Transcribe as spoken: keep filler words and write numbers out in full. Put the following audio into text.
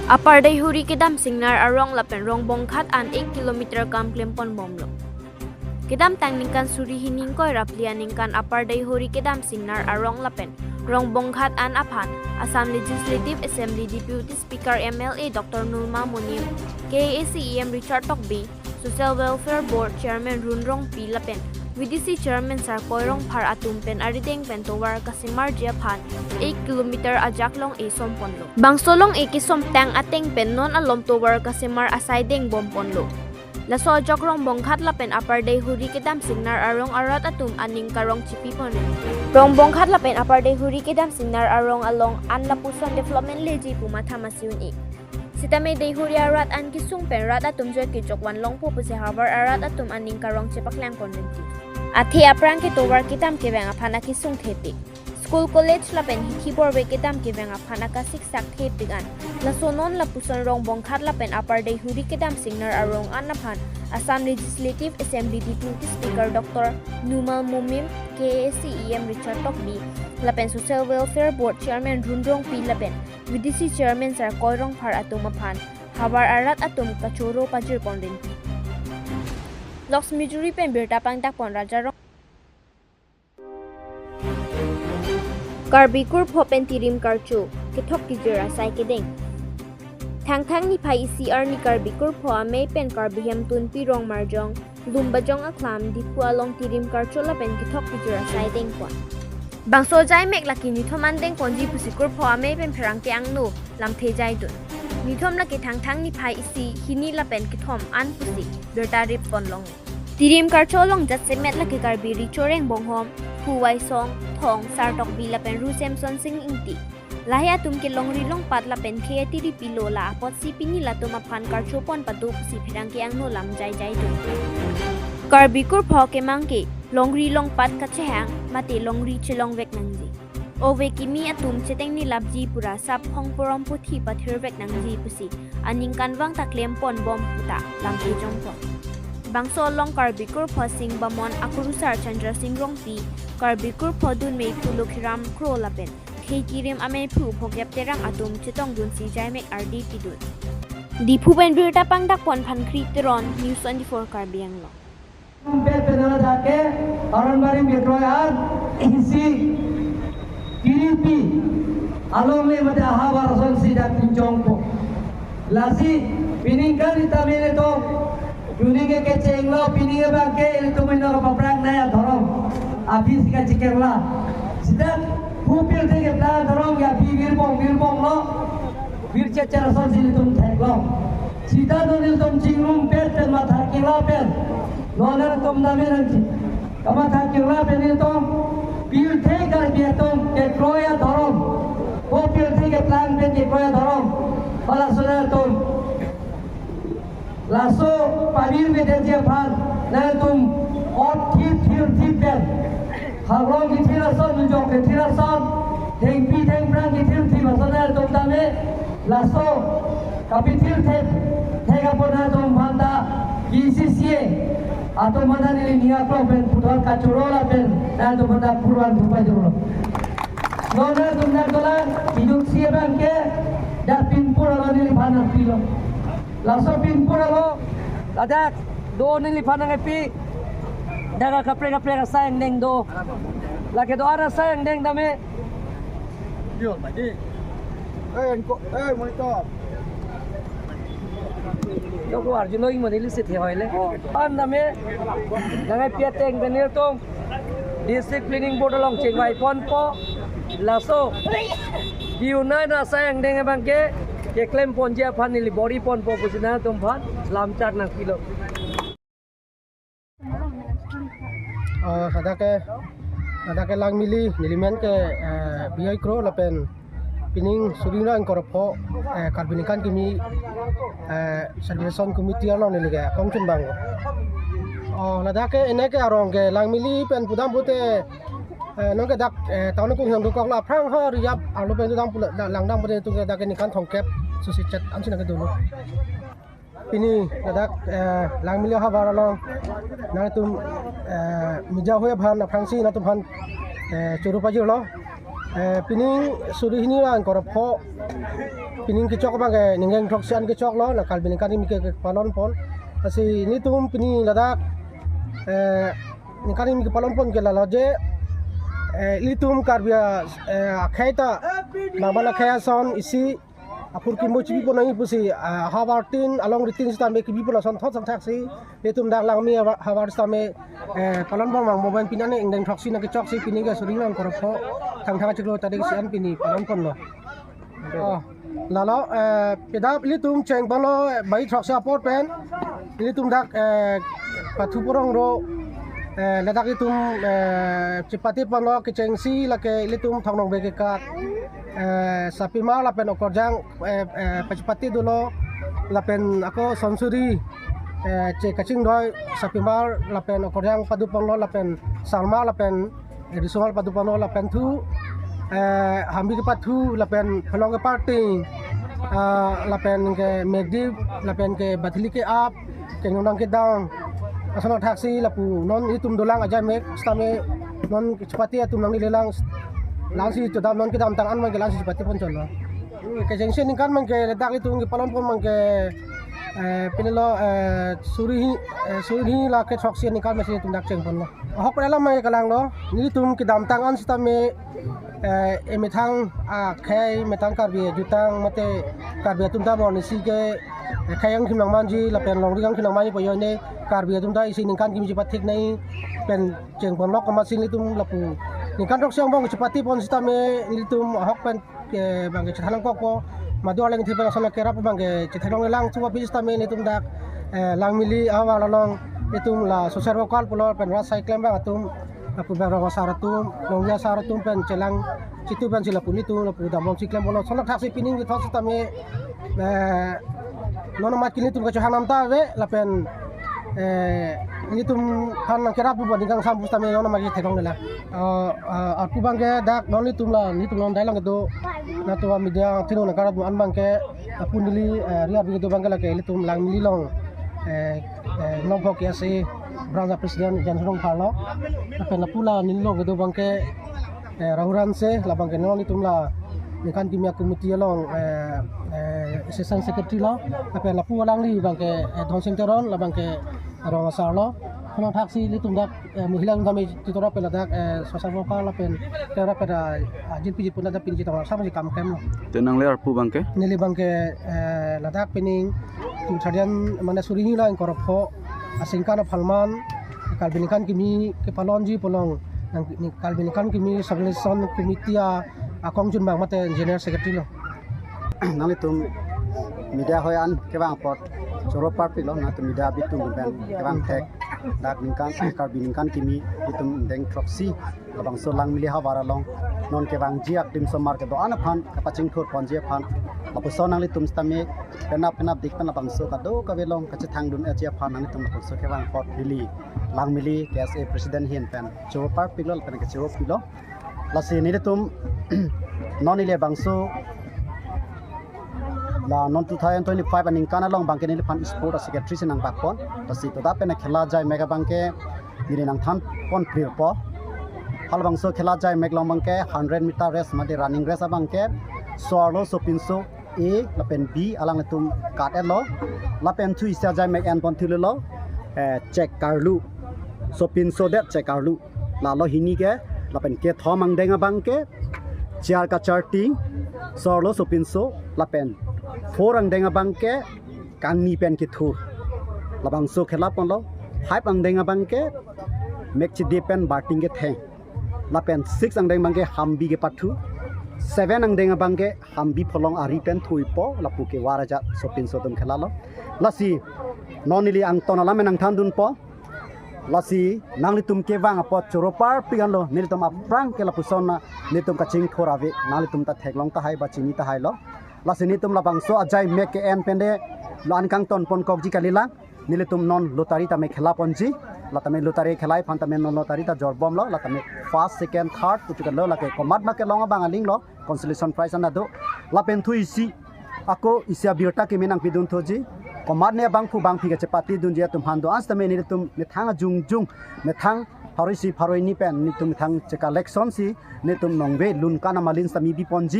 Upper Deihori kedam Singnar arong lapen Rongbonghat an ek kilometer kam klempon bomlo. Kedamtang ningkan suri hini ingkoi ra phli aningkan Upper Deihori kedam Singnar arong lapen Rongbonghat an aphan Assam Legislative Assembly Deputy Speaker M L A Doctor Numal Momin, K A A C E M Richard Tokbi, Social Welfare Board Chairman Run Rongpi lapen V D C Chairman Sarkoi Rongphar atum pen arideng pen tovar kasemarji aphan ek kilometer ajak long-e somponlo. Bangso long-e kesomtang ateng pen non alom tovar kasemar asai deng bomponlo. Laso ajok Rongbonghat lapen Upper Deihori kedam Singnar arong arat atum aning karong chipipon ri. Rongbonghat lapen Upper Deihori kedam Singnar arong along an lapuson development leji pu matha masi un-e. Sitame Deihori arat an kesung pen rat atum joy kejok van longpo pusi havar arat atum aning karong chepaklang pon rinti. Athe aphrang ke tovar kedam kevang aphan akesung thepik. School college lapen hithi borve kedam kevang aphan akasiksak thepik an. Laso non lapuson Rongbonghat lapen Upper Deihori kedam Singnar arong an aphan Assam Legislative Assembly Deputy Speaker Doctor Numal Momin, K A A C E M Richard Tokbi, lapen Social Welfare Board Chairman Run Rongpi lapen V D C Chairman Sarkoi Rongphar atum aphan havar arat atum kachoro pajir pon rinti. Loks Mijuri pen birta pangdak pon Raja Rong. Karbi kurpho pen tirim karcho, kethok kejir asai kedeng. Thangthang niphai isi arni Karbi kurpho amei pen Karbi Hemtunpi Rongmarjong, Lumbajong aklam, Diphu along tirim karcho lapen kethok kejir asai dengpon. Bangso ajai mek lake nithom an dengponji pusi kurpho amei pen pherangke angno lamthe jaidun. Nithom lake Thangthang niphai isi, hini lapen kethom an pusi birta rip pon long. Tirim karcho along jatsemet lake Karbi Recho Rengbonghom, Phu Waisong, Thong, Sar Tokbi lapen Ru Semsonsing Ingti. Lahai atum ke longri longpat lapen khei atiri pilo, la apotsi pini latum aphan karcho pon pado pusi pherangke angno lam jai jaidun. Karbi kurpho kemang ke longri longpat kachehang mate longri chelongvek nangji. Ove kimi atum chetengni lapji pura sap hong porom puthi pathirvek nangji pusi aningkanvang ta klempon bom puta lamthe jongpon. Bangso along Karbi kurpho Sing Bamon akurusar Chandra Sing Rongpi, Karbi kurpho dunmei Phu Lokhiram Kro lapen khei kirim amei Phu Phokep Terang atum chetongdunsi jaimek ardi pidun. Diphu pen birta pangdak pon Phankri Teron, News twenty-four Karbi Anglong. Pet penala dake, Aron Barim Betroi an, isi, kiripi, along le mate ahavar asonsi dak pinchongpo. Lasi, pining kali tamile to, pining ke kechenglo, pining ke bangke, ilitum ino kapaphrang naya dhorom. Aphi si kachikengla. Sita, phu pirthe keplang dhorom, ya phi virbong, virbong lo. Virchechar asonsi ilitum theklong. Sita do ilitum chingrum pet pen matha kila pen. Nona tum dame nangji. Kamatha kila pen ilitum pirthe Karbi atum kekroi adhorom. Ko pirthe keplang pen kekroi adhorom. Hala sona tum. Laso pavir medeji aphan nangtum ot thip thip thip pen. Hagrong kethir ason, nujok kethir ason, thengpi thengphrang kethir thip ason nangtum tame laso kapithir thip thek apot nangtum aphan ta K C C A atum aphan ta neli ning aklong pen puthot kachoro lapen nangtum aphan ta purvan thupa jolo. Non nangtum nangtolang, ijuk si abang ke, dak pinpur alo neliphan nangpilo. Laso pinpur alo, ladak do neliphan nangpi, dak kaprek kaprek asai angdeng do. Lake do-an asai angdeng tame. Yo, lagi. Eh, engko, eh, monitor. Dok arjuno ing monili si the hoile. An tame, nangpi ateng pen nelitum District Planning Board along chingvai ponpo, laso. Diunai na asai angdeng abang ke, keklem ponji aphan neli bor-i ponpo pusi nangtum aphan lamchak nangpilo. Ah, hadak ke, hadak ke Langmili, neli men ke, eh, B I Kro lapen pining suri ingkoi ra pho, eh, Karbi Ningkan Kimi, eh, Celebration Committee along neli ke kongchun bang. Oh, ladak ke ene ke arong ke Langmili pen pudam pute, eh, non ke dak, eh, town kung hiang dokok la aphrang ha riyap arlo pen dam pula, da-, langdam pute tu ke dak ke ningkan thomkep susi chet ansi nang ke dulu. Pini ladak, eh, Langmili havar along nangtum, eh, media hoi aphan aphrangsi nangtum aphan, eh, choro pajirlo. Eh, pining suri hini ra ingkoi ra pho. Pining kechok abang ke ningkan throksi an kechoklo, nang Karbi ningkan kimi ke, kepalon pon. Lasi nelitum pini ladak, eh, ningkan kimi kepalon pon ke lalo je, eh, nelitum Karbi a, eh, akhei ta, bang bang akhei ason isi apor kimbo chibi pon nangji pusi, ah, havar tin, along ritin sitame kibi pon ason thot sangthak si, nelitum dak Langmi havar, havar sitame, eh, palon pon abang momen pinan ingdeng throksi nang kechok si, pining ke suri nang ingkoi ra pho, thang thang chiklo tarik isi an pini palon ponlo. Oh, lalo, eh, pini dak nelitum cheng ponlo, eh, bai throksi apor pen, nelitum dak, eh, pathu porong ro, eh, ladak nelitum, eh, chepate ponlo kechengsi lake nelitum Thong Nongbe kekat, eh, Sapimar lapen Okorjang, eh, eh, pachepate dolo lapen ako Sonsuri, eh, che kachingdoi Sapimar lapen Okorjang padu ponlo lapen Salmar lapen, eh, Risomar padu ponlo lapen thu, eh, Hambi kepathu lapen Phelong keparting, ah, lapen ke Megdip lapen ke Bathili ke-ap, Kengnonang kedang. Ason thaksi lapu non nelitum dolang ajai mek sitame non chepate atum nangli lelang, langsi chodam non kedamtang an abang ke langsi chepate pon cholo. Kechengsi ningkan abang ke ladak nelitum kepalon pon abang ke, eh, pini lo, eh, suri hi, eh, suri hini ra kethroksi ningkan masi nelitum dak cheng ponlo. Ahok pen alam abang ke kalanglo, nelitum kedamtang an sitame, eh, emethang akhei, methang Karbi ajutang mate Karbi atum ta mon isi ke, eh, khei angkhim nangmanji lapen longri angkhim nangmanji pu ajoine Karbi atum ta isi ningkan kimi chepathik nangji pen cheng ponlo, komatsi nelitum lapu ningkan throksi angbong chepate pon sitame nelitum ahok pen ke abang ke chethan nangkokpo, madu arleng thi pen ason kerap abang ke chethan nanglang thu aphi sitame nelitum dak, eh, Langmili ahavar along nelitum la social worker pulo pen ras sai klem abang atum, lapu bang rong asar atum, longri asar atum pen chelang chitu pensi lapu nelitum lapu dambom si klem ponlo. Ason thaksi pining kethot sitame, eh, non amat ke nelitum kachohang nam ta ave lapen, eh, nelitum aphan nang kerap pu bani kangsam pusitame non amat ke theklonglelang. Eh, eh, lapu abang ke dak non nelitum la, nelitum non dailang kedo, nangtum media thino nang kerap pu an abang ke, lapu neli, eh, ri arvi kedo abang ke lake nelitum Langmili along, eh, eh, Nongpho K S A branch president Jansu Rongphar lo. Lapen lapu la neli along kedo abang ke, eh, Rahu Hanse, labang ke non nelitum la ningkan kimi a-committee along, eh, eh, assistant secretary lo. Lapen lapu alangli abang ke, eh, Dhonsing Teron, labang ke rong asar lo. Ason thaksi nelitum dak, eh, mohila atum tame chitora pen ladak, eh, social worker lapen kerap pen, ah, ajin piji pun ladak pini chitong samsi kam klem lo. Te nangli arpu abang ke? Neli abang ke, eh, ladak pining two thousand mane suri hini ra ingkoi ra pho aningkan aphalman Karbi ningkan kimi kepalonji pu along nang, ni Karbi ningkan kimi sub-region committee a, akong chunbang mate general secretary lo. Nanglitum media hoi an kevang apot choro parpik lo, nangtum media bitum pen kevang thek dak ningkan, Karbi ningkan kimi nelitum ingdeng throksi labangso Langmili ahavar along non kevangji adim osomar kedo-an aphan kapachingthur ponji aphan, lapuson nanglitum sitame penap penap dik pen labangso kadokave along kachethangdun-eji aphan nanglitum labangso kevang apot neli Langmili K S A president ahin pen choro parpik lo lapen kachoro pilo. Lasi nelitum non neli labangso la non two thousand twenty-five aningkan along abang ke neliphan sport secretary si nangbak pon. Lasi to dak pen khela ajai mek abang ke neli nangthan pon prirpo. Halabangso khela ajai mek along abang ke hundred meter race mate running race abang ke Soarlo Sopinso A lapen B alanglitum kat-etlo. Lapen thu isi ajai mek en pon thulelo, eh, Chek Karlu, Sopinso det Chek Karlu. Lalo hini ke, lapen kethom angdeng abang ke Chiar Kacharting, Soarlo Sopinso, lapen four angdeng abang ke Kangni pen kethur. Labangso khela ponlo. Five angdeng abang ke Mekchidi pen Barting ketheng. Lapen six angdeng abang ke Hambi kepathu. Seven angdeng abang ke Hambi pholong ari pen thuipo, lapu ke war ajat Sopinso atum khela lo. Lasi non neli angton alam nangthandunpo. Lasi nanglitum kevang apot choro parpik anlo, nelitum aphrang ke lapuson na nelitum kachingthur ave, nanglitum ta theklong tahai ba chini tahai lo. Lasi nelitum labangso ajai mek ke-en pen de lo-an kangton ponkokji kalilang. Nelitum non lottery tame khela ponji, la tame lottery khelai aphan tame non lottery ta jorbomlo, la tame first, second, third puchuklo, lake komat ma kelong abang aling lo, consolation prize an ta do. Lapen thu isi, ako isi abirta kimi nangpidun thuji, komat ne abangphu bangphi kachepatedunji atum aphan do-an sitame nelitum methang ajungjung, methang pharo isi pharo hini pen netum thang che collection si netum nongve lun kana malin sami biponji.